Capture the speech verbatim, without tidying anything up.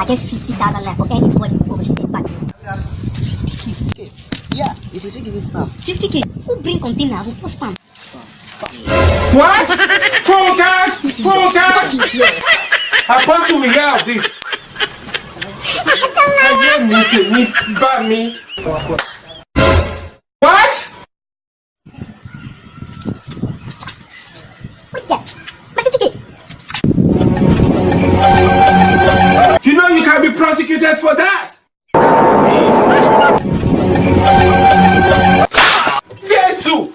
Get fifty thousand naira for anybody who go visit back. Okay. Yeah, if you fit give me spam. Fifty K? Who bring container? I go post spam. What? Funke! Funke! Apostle will hear of this. Ayé mi tèmi bá mi. What? What's that? My fifty K! You know you can be prosecuted for that. Jesus!